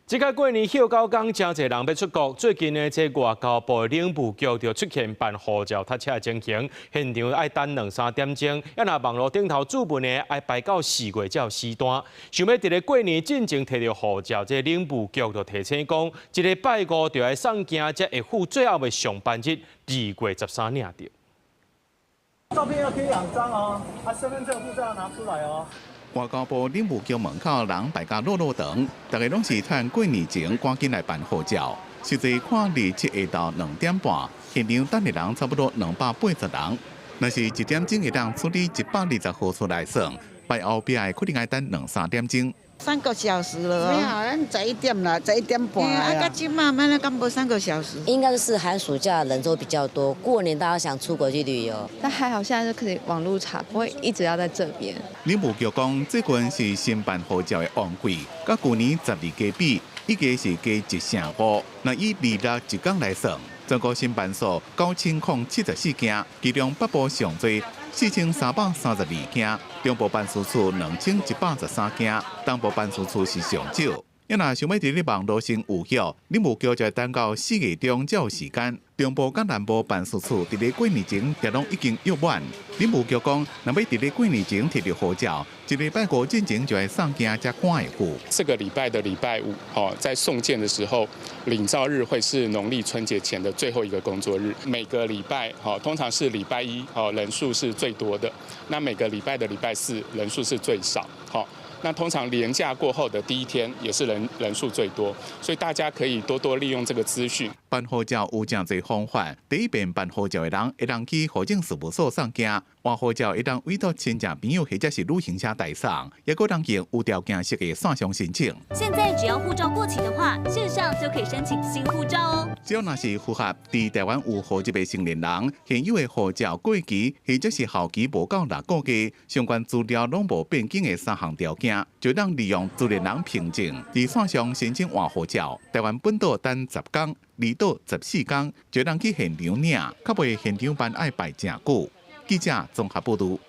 這個過年歇九工，誠濟人欲出國。最近呢，這外交部領務局就出現辦護照塞車的情形，現場愛等兩三點鐘，啊若網路頂頭主文的愛排到4月才有時段。想欲佇咧過年進前提著護照，這領務局就提醒講，這禮拜五就愛送件，才會赴最後的上班日，2月13領著。照片要貼兩張哦，啊，身份證護照要拿出來哦。外交部領務局門口人排甲落落長，逐家攏是趁過年前趕緊來辦護照。實際看27下晝2點半，現場等的人差不多280人。若是1點鐘會當處理120號出來算，排後壁的可能愛等兩三點鐘。3個小時了。沒有，咱11點啦，11點半。啊，到這馬慢了，敢無三個小時？應該是寒暑假人都比較多，過年大家想出國去旅遊。但還好，現在就可以網路查，不會一直要在這邊。領務局講，最近是申辦護照的旺季，佮舊年12家比，已經是加1成5。若以26一工來算，全國申辦數9074件，其中北部上濟4332件，中部辦事處2113件，東部辦事處是上少。若想欲佇咧網路先預約，領務局就愛等到4月中才有時間。中部佮南部辦事處佇咧過年前也攏已經約滿。領務局講，若欲佇咧過年前提著護照，這禮拜五進前就愛送件才趕會赴。這個禮拜的禮拜五，哦，在送件的時候，領照日會是農曆春節前的最後一個工作日。每個禮拜，哦，通常是禮拜一，哦，人數是最多的。那每個禮拜的禮拜四，人數是最少，好。那通常連假過後的第一天也是人數最多，所以大家可以多多利用這個資訊。辦護照有誠濟方法，第一遍辦護照的人會當去戶政事務所送件，換護照會當委託親戚朋友或者是旅行社代送，也閣通用有條件式的線上申請。現在只要護照過期的話，線上就可以申請新護照哦。只要若是符合佇台灣有戶籍的成年人，現有的護照過期或者是效期無夠6個月，相關資料攏無變更的三項條件，就當利用自然人憑證佇線上申請換護照。台灣本島等10工，離島14工，就當去現場領，較袂現場辦愛排誠久。記者綜合報導。